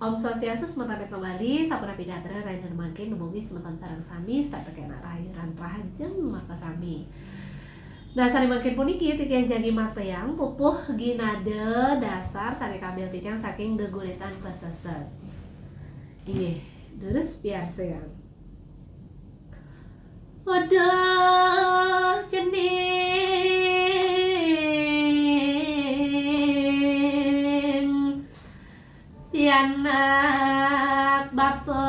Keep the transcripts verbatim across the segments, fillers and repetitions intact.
Om Swastiastu, semeton Retno Bali, sapunapi gatra rahinané mangkin dumugi semeton sareng sami, setata kénak rahayu rahajeng makasami. Nah, sané mangkin puniki titiang jagi maktayang pupuh ginada dasar sané kaambil titiang saking geguritan paseset. Inggih, durus piarsayang. Uduh cening pianak bapa.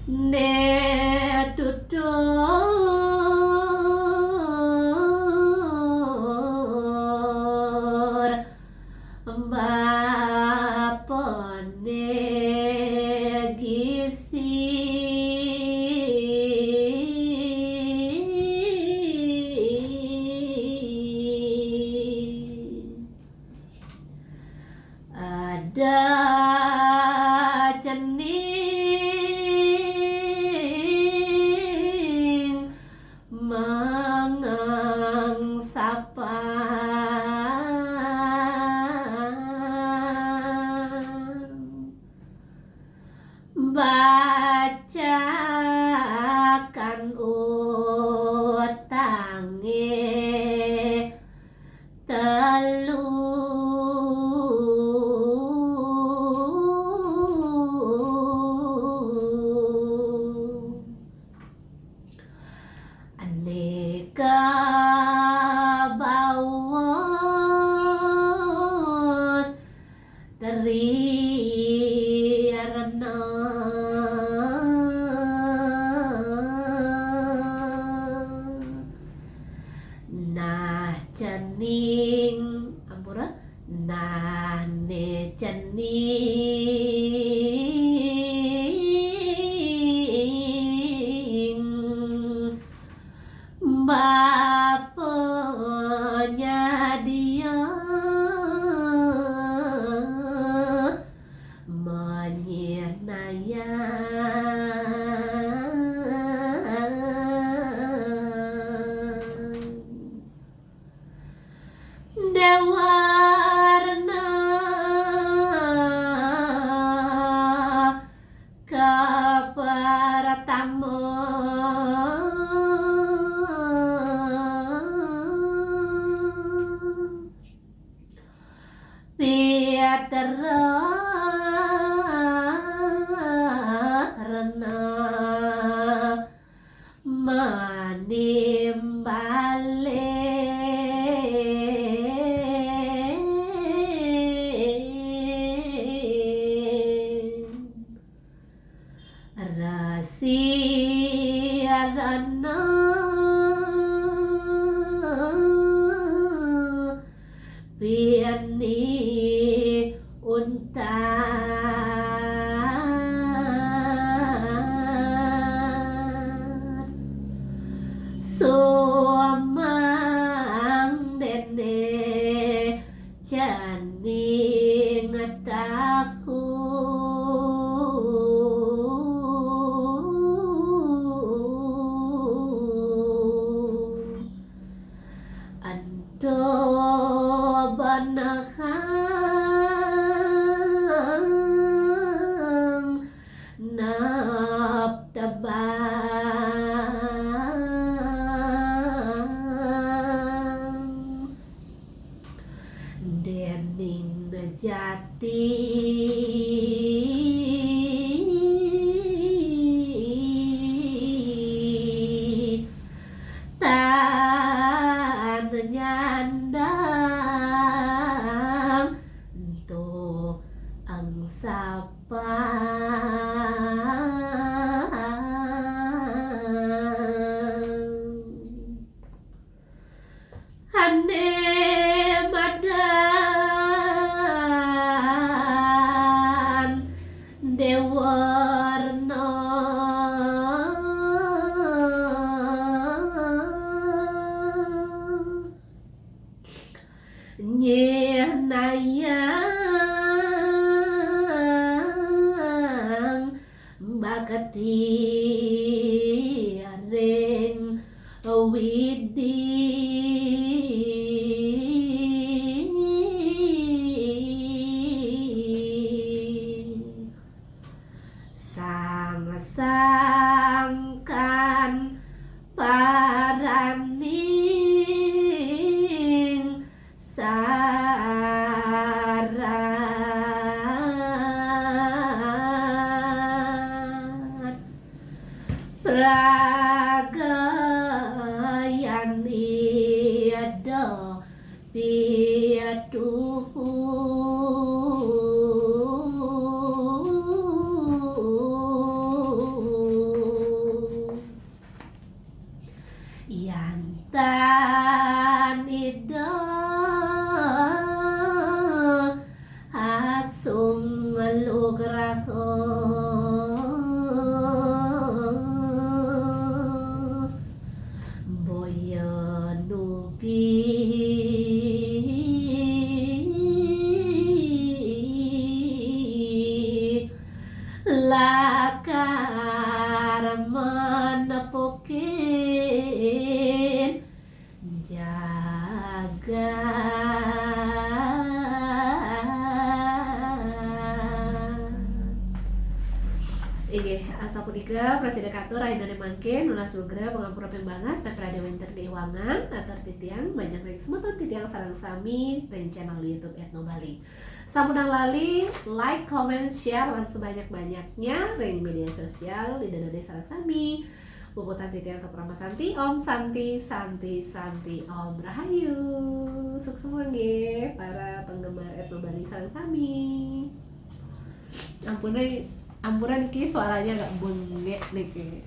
Né tutur bapané gisi. Ada cening mangang sapa. Bacakan utangé telu. Anéka baos Tri Arna. Nah cening, ampura, nah né cening bapa nyadia manyinayang. Déwa Arna kapertama. Pitra Arna manimbalin. Resi Arna pinih untat. Sumangdané cening taku. Ento benehang nap tebang. Widi sang sangkan paraning sarat pragayan ida pituhu. Yan tan ida asung lugraha boya nugi lakar manepukin jagat. Inggih, asapunika prasida katur rahinaning mangkin, nunas lugra pangampura ping banget, napi radia wenten kaiwangan, atur titiang majeng ring semeton titiang sareng sami ring channel YouTube Etno Bali. Sampunang lali, like, comment, share, lan sebanyak-banyaknya ring media sosial Ida Dane sareng sami. Puputang titiang Parama Santi, Om Santi, Santi, Santi, Om Rahayu. Suksma nggih, para penggemar Etno Bali sareng sami. Ampun, ampura niki suaranya agak bengek niki.